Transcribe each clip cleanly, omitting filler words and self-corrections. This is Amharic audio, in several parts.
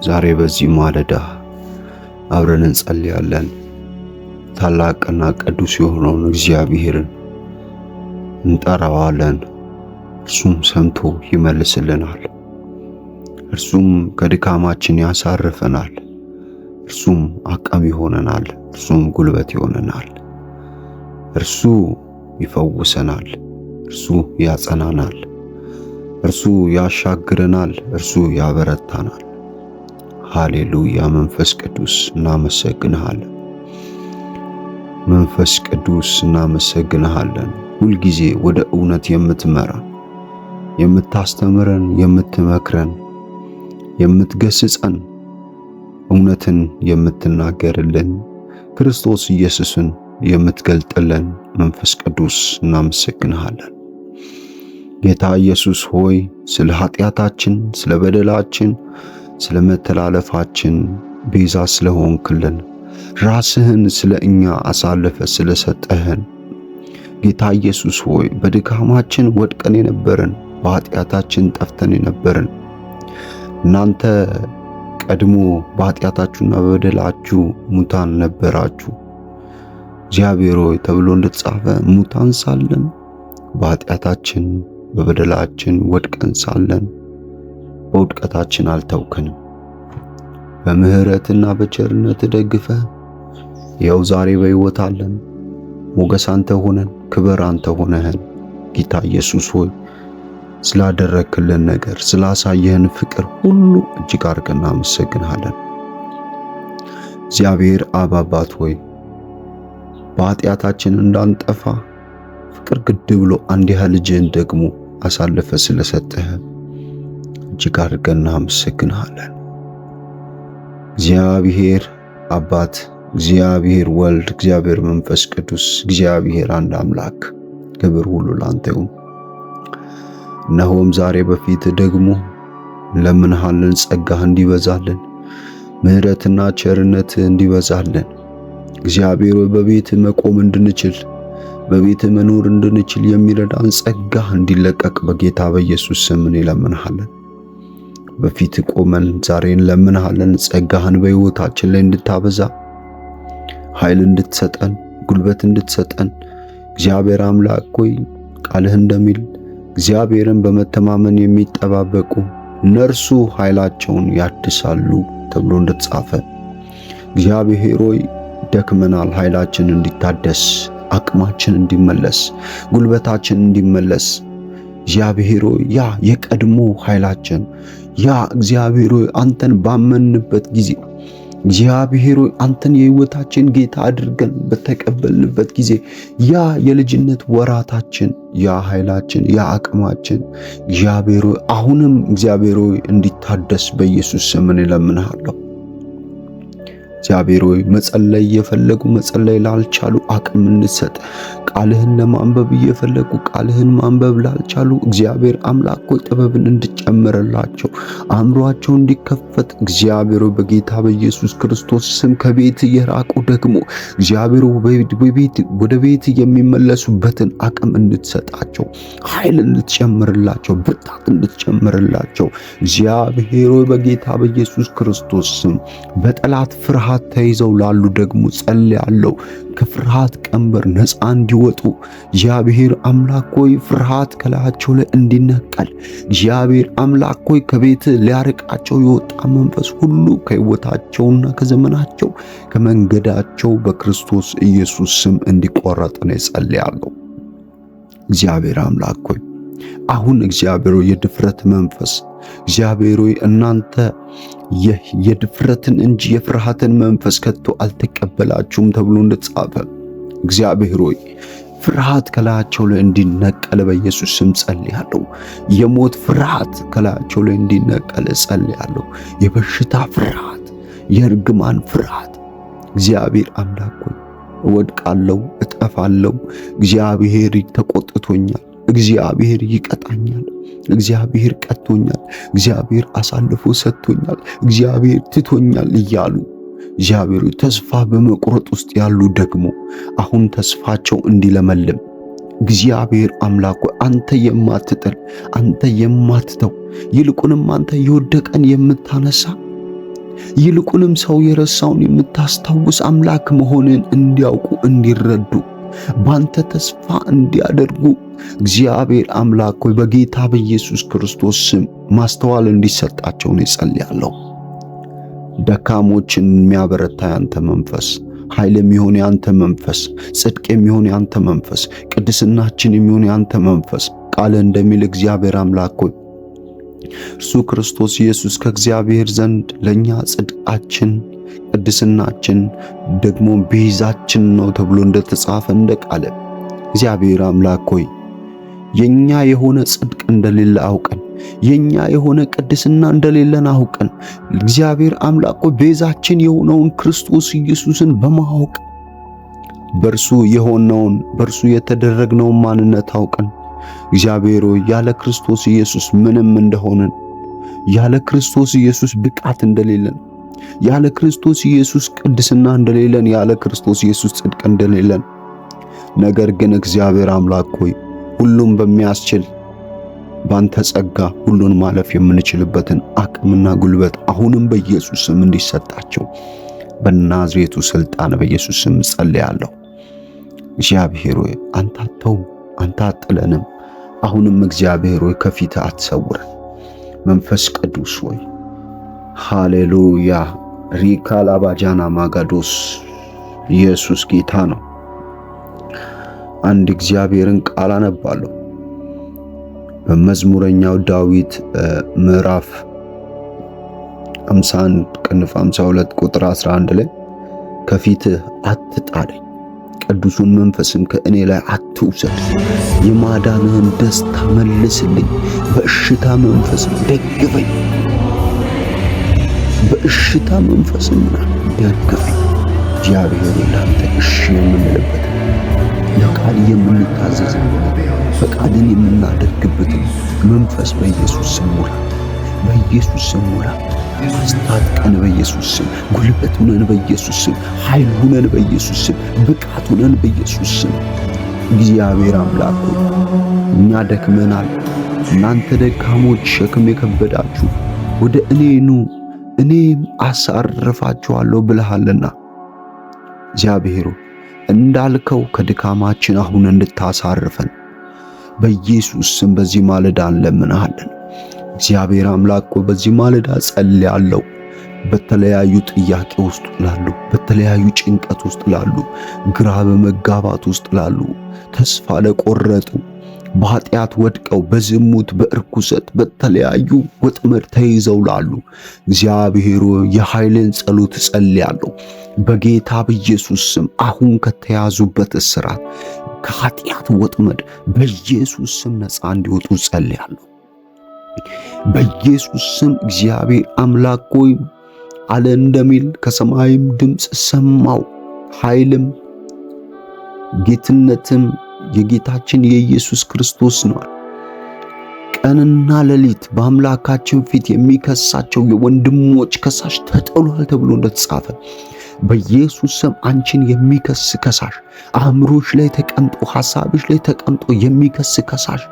ዛሬ በዚህ ማለዳ አብረን እንጸልያለን። ታላቅና ቅዱስ የሆነውን እግዚአብሔርን እንጠራዋለን። እርሱም ሰምቶ ይመልስልናል። እርሱም ከድካማችን ያሳርፈናል። እርሱም አቅም ይሆነናል። እርሱም ጉልበት ይሆነናል። እርሱ ይፈውሰናል። እርሱ ያጸናናል። እርሱ ያሻግረናል። እርሱ ያበረታናል። ሃሌሉያ! መንፈስ ቅዱስ እናመሰግንሃለን። መንፈስ ቅዱስ እናመሰግንሃለን። ሁልጊዜ ወደ እውነት የምትመራን፣ የምታስተምረን፣ የምትመክረን፣ የምትገስጸን፣ እውነትን የምትናገርልን፣ ክርስቶስ ኢየሱስን የምትገልጥልን መንፈስ ቅዱስ እናመሰግንሃለን። ጌታ ኢየሱስ ሆይ፣ ስለ ኃጢአታችን፣ ስለ በደላችን፣ ስለ መተላለፋችን ቤዛ ስለሆንክልን፣ ራስህን ስለ እኛ አሳልፈ ስለሰጠህን፣ ጌታ ኢየሱስ ሆይ፣ በድካማችን ወድቀን የነበርን፣ በኃጢአታችን ጠፍተን የነበርን፣ እናንተ ቀድሞ በኃጢአታችሁና በበደላችሁ ሙታን ነበራችሁ። እግዚአብሔር ሆይ ተብሎ እንደተጻፈ ሙታን ሳለን፣ በኃጢአታችን በበደላችን ወድቀን ሳለን በውድቀታችን አልተውከንም። በምህረትና በቸርነት ደግፈ ይኸው ዛሬ በሕይወት አለን። ሞገስ አንተ ሆነን፣ ክብር አንተ ሆነህን፣ ጌታ ኢየሱስ ሆይ፣ ስላደረክልን ነገር፣ ስላሳየህን ፍቅር ሁሉ እጅግ አድርገን እናመሰግንሃለን። እግዚአብሔር አብ አባት ሆይ፣ በኃጢአታችን እንዳንጠፋ ፍቅር ግድ ብሎ አንድያ ልጅህን ደግሞ አሳልፈ ስለሰጠህ እጅግ አድርገን እናመሰግንሃለን። እግዚአብሔር አባት፣ እግዚአብሔር ወልድ፣ እግዚአብሔር መንፈስ ቅዱስ፣ እግዚአብሔር አንድ አምላክ፣ ክብር ሁሉ ላንተ ይሁን። እነሆም ዛሬ በፊት ደግሞ እንለምንሃለን፣ ጸጋህ እንዲበዛልን፣ ምሕረትና ቸርነት እንዲበዛልን፣ እግዚአብሔር በቤት መቆም እንድንችል፣ በቤት መኖር እንድንችል የሚረዳን ጸጋህ እንዲለቀቅ በጌታ በኢየሱስ ስም እንለምንሃለን። በፊት ቆመን ዛሬ እንለምንሃለን። ጸጋህን በሕይወታችን ላይ እንድታበዛ፣ ኃይል እንድትሰጠን፣ ጉልበት እንድትሰጠን፣ እግዚአብሔር አምላክ ሆይ፣ ቃልህ እንደሚል እግዚአብሔርን በመተማመን የሚጠባበቁ እነርሱ ኃይላቸውን ያድሳሉ ተብሎ እንደተጻፈ፣ እግዚአብሔር ሆይ፣ ደክመናል፣ ኃይላችን እንዲታደስ፣ አቅማችን እንዲመለስ፣ ጉልበታችን እንዲመለስ፣ እግዚአብሔር ሆይ፣ ያ የቀድሞ ኃይላችን፣ ያ እግዚአብሔር ሆይ አንተን ባመንበት ጊዜ፣ እግዚአብሔር ሆይ አንተን የሕይወታችን ጌታ አድርገን በተቀበልንበት ጊዜ፣ ያ የልጅነት ወራታችን፣ ያ ኃይላችን፣ ያ አቅማችን፣ እግዚአብሔር ሆይ፣ አሁንም እግዚአብሔር ሆይ እንዲታደስ በኢየሱስ ስም እለምንሃለሁ። እግዚአብሔር ሆይ፣ መጸለይ እየፈለጉ መጸለይ ላልቻሉ አቅም እንድትሰጥ፣ ቃልህን ለማንበብ እየፈለጉ ቃልህን ማንበብ ላልቻሉ፣ እግዚአብሔር አምላክ ሆይ፣ ጥበብን እንድጨምርላቸው፣ አእምሯቸው እንዲከፈት፣ እግዚአብሔር በጌታ በኢየሱስ ክርስቶስ ስም ከቤት የራቁ ደግሞ እግዚአብሔር በቤት ወደ ቤት የሚመለሱበትን አቅም እንድትሰጣቸው፣ ኃይል እንድትጨምርላቸው፣ ብርታት እንድትጨምርላቸው፣ እግዚአብሔር ሆይ፣ በጌታ በኢየሱስ ክርስቶስ ስም በጠላት ፍርሃት ተይዘው ላሉ ደግሞ ጸልያለሁ። ከፍርሃት ቀንበር ነፃ እንዲወጡ፣ እግዚአብሔር አምላክ ሆይ፣ ፍርሃት ከላያቸው ላይ እንዲነቀል፣ እግዚአብሔር አምላክ ሆይ፣ ከቤት ሊያርቃቸው የወጣ መንፈስ ሁሉ ከሕይወታቸውና ከዘመናቸው ከመንገዳቸው በክርስቶስ ኢየሱስ ስም እንዲቆረጥ ነው ጸልያለሁ። እግዚአብሔር አምላክ ሆይ፣ አሁን እግዚአብሔር የድፍረት መንፈስ፣ እግዚአብሔር ሆይ፣ እናንተ የድፍረትን እንጂ የፍርሃትን መንፈስ ከቶ አልተቀበላችሁም ተብሎ እንደተጻፈ፣ እግዚአብሔር ሆይ፣ ፍርሃት ከላያቸው ላይ እንዲነቀል በኢየሱስ ስም ጸልያለሁ። የሞት ፍርሃት ከላያቸው ላይ እንዲነቀል ጸልያለሁ። የበሽታ ፍርሃት፣ የእርግማን ፍርሃት፣ እግዚአብሔር አምላክ ሆይ፣ እወድቃለሁ፣ እጠፋለሁ፣ እግዚአብሔር ተቆጥቶኛል፣ እግዚአብሔር ይቀጣኛል፣ እግዚአብሔር ቀጥቶኛል፣ እግዚአብሔር አሳልፎ ሰጥቶኛል፣ እግዚአብሔር ትቶኛል እያሉ እግዚአብሔር ተስፋ በመቁረጥ ውስጥ ያሉ ደግሞ አሁን ተስፋቸው እንዲለመልም፣ እግዚአብሔር አምላክ አንተ የማትጥል፣ አንተ የማትተው፣ ይልቁንም አንተ የወደቀን የምታነሳ፣ ይልቁንም ሰው የረሳውን የምታስታውስ አምላክ መሆንን እንዲያውቁ እንዲረዱ ባንተ ተስፋ እንዲያደርጉ እግዚአብሔር አምላክ ሆይ በጌታ በኢየሱስ ክርስቶስ ስም ማስተዋል እንዲሰጣቸው ነው እጸልያለሁ። ደካሞችን የሚያበረታ ያንተ መንፈስ፣ ኃይል የሚሆን ያንተ መንፈስ፣ ጽድቅ የሚሆን ያንተ መንፈስ፣ ቅድስናችን የሚሆን ያንተ መንፈስ ቃል እንደሚል እግዚአብሔር አምላክ ሆይ እርሱ ክርስቶስ ኢየሱስ ከእግዚአብሔር ዘንድ ለኛ ጽድቃችን፣ ቅድስናችን ደግሞ ቤዛችን ነው ተብሎ እንደተጻፈ እንደ ቃለ እግዚአብሔር አምላክ ሆይ የኛ የሆነ ጽድቅ እንደሌለ አውቀን፣ የኛ የሆነ ቅድስና እንደሌለን አውቀን፣ እግዚአብሔር አምላክ ሆይ ቤዛችን የሆነውን ክርስቶስ ኢየሱስን በማወቅ በእርሱ የሆነውን በእርሱ የተደረግነውን ማንነት አውቀን እግዚአብሔር ሆይ ያለ ክርስቶስ ኢየሱስ ምንም እንደሆንን፣ ያለ ክርስቶስ ኢየሱስ ብቃት እንደሌለን፣ ያለ ክርስቶስ ኢየሱስ ቅድስና እንደሌለን፣ ያለ ክርስቶስ ኢየሱስ ጽድቅ እንደሌለን፣ ነገር ግን እግዚአብሔር አምላክ ሆይ ሁሉም በሚያስችል ባንተ ጸጋ ሁሉን ማለፍ የምንችልበትን አቅምና ጉልበት አሁንም በኢየሱስ ስም እንዲሰጣቸው በናዝሬቱ ስልጣን በኢየሱስ ስም ጸልያለሁ። እግዚአብሔር ሆይ አንተ አተውም፣ አንተ አጥለንም። አሁንም እግዚአብሔር ሆይ ከፊትህ አትሰውረን። መንፈስ ቅዱስ ሆይ ሃሌሉያ ሪካ ላባጃና ማጋዶስ ኢየሱስ ጌታ ነው። አንድ እግዚአብሔርን ቃል አነባለሁ። በመዝሙረኛው ዳዊት ምዕራፍ 51 ቅንፍ 52 ቁጥር 11 ላይ ከፊትህ አትጣለኝ፣ ቅዱሱን መንፈስም ከእኔ ላይ አትውሰድ፣ የማዳንህን ደስታ መልስልኝ፣ በእሽታ መንፈስም ደግፈኝ፣ በእሽታ መንፈስም ደግፈኝ። እግዚአብሔር ላንተ እሺ የምንልበትን፣ ለቃል የምንታዘዝበትን፣ ፈቃድን የምናደርግበትን መንፈስ በኢየሱስ ስም ሙላ፣ በኢየሱስ ስም ሙላ። አስታጥቀን በኢየሱስ ስም፣ ጉልበት ሁነን በኢየሱስ ስም፣ ኃይል ሁነን በኢየሱስ ስም፣ ብቃት ሁነን በኢየሱስ ስም። እግዚአብሔር አምላክ ሆይ እኛ ደክመናል፣ እናንተ ደካሞች ሸክም የከበዳችሁ ወደ እኔ ኑ እኔም አሳርፋችኋለሁ ብለሃልና እግዚአብሔር እንዳልከው ከድካማችን አሁን እንድታሳርፈን በኢየሱስ ስም በዚህ ማለዳ እንለምንሃለን። እግዚአብሔር አምላክ ሆይ በዚህ ማለዳ ጸልያለሁ። በተለያዩ ጥያቄ ውስጥ ላሉ፣ በተለያዩ ጭንቀት ውስጥ ላሉ፣ ግራ በመጋባት ውስጥ ላሉ፣ ተስፋ ለቆረጡ፣ በኃጢአት ወድቀው በዝሙት በእርኩሰት በተለያዩ ወጥመድ ተይዘው ላሉ እግዚአብሔር የኃይልን ጸሎት ጸልያለሁ። በጌታ በኢየሱስ ስም አሁን ከተያዙበት እስራት ከኃጢአት ወጥመድ በኢየሱስ ስም ነፃ እንዲወጡ ጸልያለሁ። በኢየሱስ ስም እግዚአብሔር አምላክ ሆይ አለ እንደሚል ከሰማይም ድምፅ ሰማው፣ ኃይልም ጌትነትም የጌታችን የኢየሱስ ክርስቶስ ነው። ቀንና ሌሊት በአምላካችን ፊት የሚከሳቸው የወንድሞች ከሳሽ ተጥሏል ተብሎ እንደተጻፈ በኢየሱስ ስም አንቺን የሚከስ ከሳሽ፣ አእምሮሽ ላይ ተቀምጦ ሐሳብሽ ላይ ተቀምጦ የሚከስ ከሳሽ፣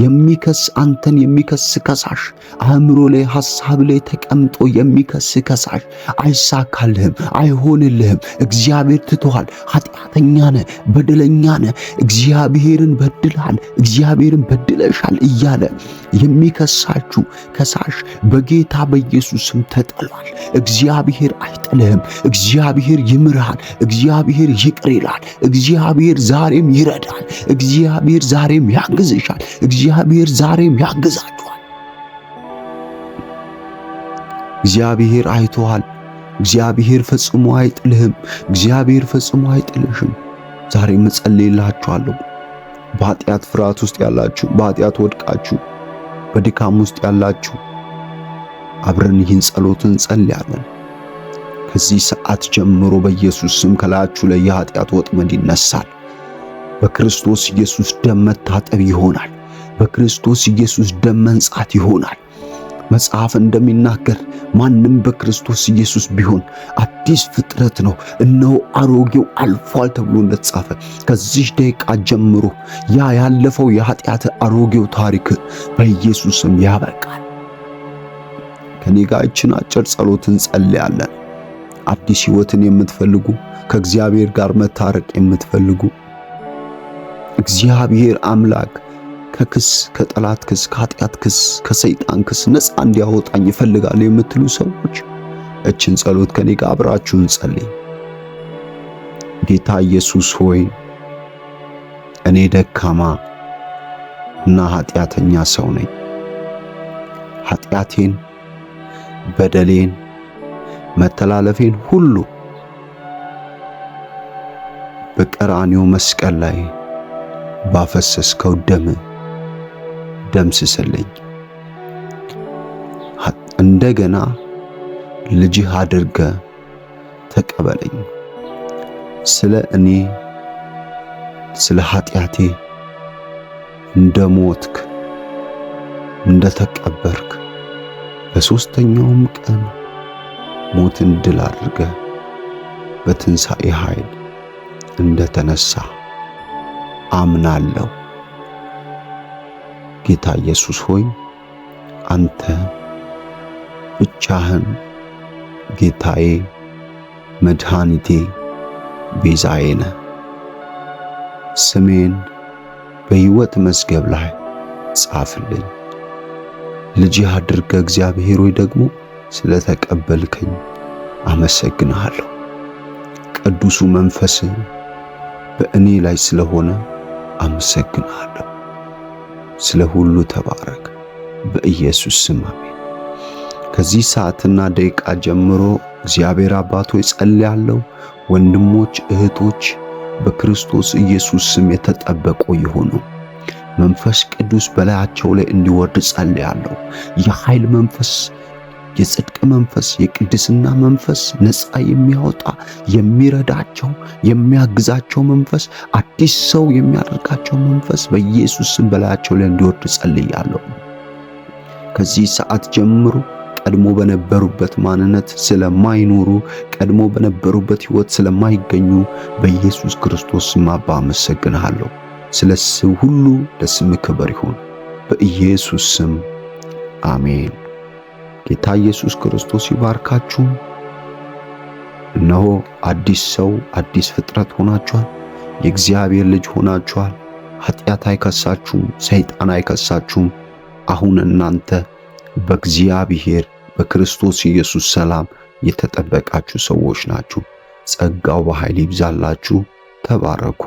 የሚከስ አንተን የሚከስ ከሳሽ፣ አእምሮ ላይ ሐሳብ ላይ ተቀምጦ የሚከስ ከሳሽ አይሳካልህም፣ አይሆንልህም። እግዚአብሔር ትቶሃል፣ ኃጢአተኛ ነህ፣ በደለኛ ነህ፣ እግዚአብሔርን በድልሃል፣ እግዚአብሔርን በድለሻል እያለ የሚከሳችሁ ከሳሽ በጌታ በኢየሱስ ስም ተጥሏል። እግዚአብሔር አይጥልህም። እግዚአብሔር ይምርሃል። እግዚአብሔር ይቅር ይላል። እግዚአብሔር ዛሬም ይረዳል። እግዚአብሔር ዛሬም ያግዝሻል። እግዚአብሔር ዛሬም ያግዛችኋል። እግዚአብሔር አይቶሃል። እግዚአብሔር ፈጽሞ አይጥልህም። እግዚአብሔር ፈጽሞ አይጥልሽም። ዛሬም እጸልይላችኋለሁ። በኃጢአት ፍርሃት ውስጥ ያላችሁ፣ በኃጢአት ወድቃችሁ በድካም ውስጥ ያላችሁ አብረን ይህን ጸሎት እንጸልያለን። ከዚህ ሰዓት ጀምሮ በኢየሱስ ስም ከላያችሁ ላይ የኃጢአት ወጥመድ ይነሳል። በክርስቶስ ኢየሱስ ደም መታጠብ ይሆናል። በክርስቶስ ኢየሱስ ደም መንጻት ይሆናል። መጽሐፍ እንደሚናገር ማንም በክርስቶስ ኢየሱስ ቢሆን አዲስ ፍጥረት ነው፣ እነሆ አሮጌው አልፏል ተብሎ እንደተጻፈ ከዚህ ደቂቃ ጀምሮ ያ ያለፈው የኃጢአት አሮጌው ታሪክ በኢየሱስ ስም ያበቃል። ከኔ ጋር ይህችን አጭር ጸሎት እንጸልያለን። አዲስ ሕይወትን የምትፈልጉ፣ ከእግዚአብሔር ጋር መታረቅ የምትፈልጉ፣ እግዚአብሔር አምላክ ከክስ፣ ከጠላት ክስ፣ ከኃጢአት ክስ፣ ከሰይጣን ክስ ነፃ እንዲያወጣኝ እፈልጋለሁ የምትሉ ሰዎች እችን ጸሎት ከኔ ጋር አብራችሁን ጸልይ። ጌታ ኢየሱስ ሆይ፣ እኔ ደካማ እና ኃጢአተኛ ሰው ነኝ። ኃጢአቴን፣ በደሌን፣ መተላለፌን ሁሉ በቀራንዮ መስቀል ላይ ባፈሰስከው ደም ደምስስልኝ። እንደገና ልጅህ አድርገ ተቀበለኝ። ስለ እኔ ስለ ኃጢአቴ እንደ ሞትክ፣ እንደ ተቀበርክ፣ በሦስተኛውም ቀን ሞትን ድል አድርገህ በትንሣኤ ኃይል እንደ ተነሳ አምናለሁ። ጌታ ኢየሱስ ሆይ፣ አንተ ብቻህን ጌታዬ፣ መድኃኒቴ፣ ቤዛዬ ነህ። ስሜን በሕይወት መዝገብ ላይ ጻፍልኝ። ልጅህ አድርገህ እግዚአብሔር ሆይ ደግሞ ስለተቀበልከኝ አመሰግንሃለሁ። ቅዱሱ መንፈስ በእኔ ላይ ስለሆነ አመሰግንሃለሁ። ስለ ሁሉ ተባረክ። በኢየሱስ ስም አሜን። ከዚህ ሰዓትና ደቂቃ ጀምሮ እግዚአብሔር አባት ሆይ ጸልያለሁ። ወንድሞች እህቶች በክርስቶስ ኢየሱስ ስም የተጠበቁ ይሁኑ። መንፈስ ቅዱስ በላያቸው ላይ እንዲወርድ ጸልያለሁ። የኃይል መንፈስ፣ የጽድቅ መንፈስ፣ የቅድስና መንፈስ፣ ነፃ የሚያወጣ፣ የሚረዳቸው፣ የሚያግዛቸው መንፈስ፣ አዲስ ሰው የሚያደርጋቸው መንፈስ በኢየሱስ ስም በላያቸው ላይ እንዲወርድ ጸልያለሁ። ከዚህ ሰዓት ጀምሮ ቀድሞ በነበሩበት ማንነት ስለማይኖሩ፣ ቀድሞ በነበሩበት ሕይወት ስለማይገኙ በኢየሱስ ክርስቶስ ስም አባ አመሰግንሃለሁ። ስለ ሁሉ ለስም ክብር ይሁን። በኢየሱስ ስም አሜን። ጌታ ኢየሱስ ክርስቶስ ይባርካችሁ። እነሆ አዲስ ሰው፣ አዲስ ፍጥረት ሆናችኋል። የእግዚአብሔር ልጅ ሆናችኋል። ኃጢአት አይከሳችሁም፣ ሰይጣን አይከሳችሁም። አሁን እናንተ በእግዚአብሔር በክርስቶስ ኢየሱስ ሰላም የተጠበቃችሁ ሰዎች ናችሁ። ጸጋው በኃይል ይብዛላችሁ። ተባረኩ።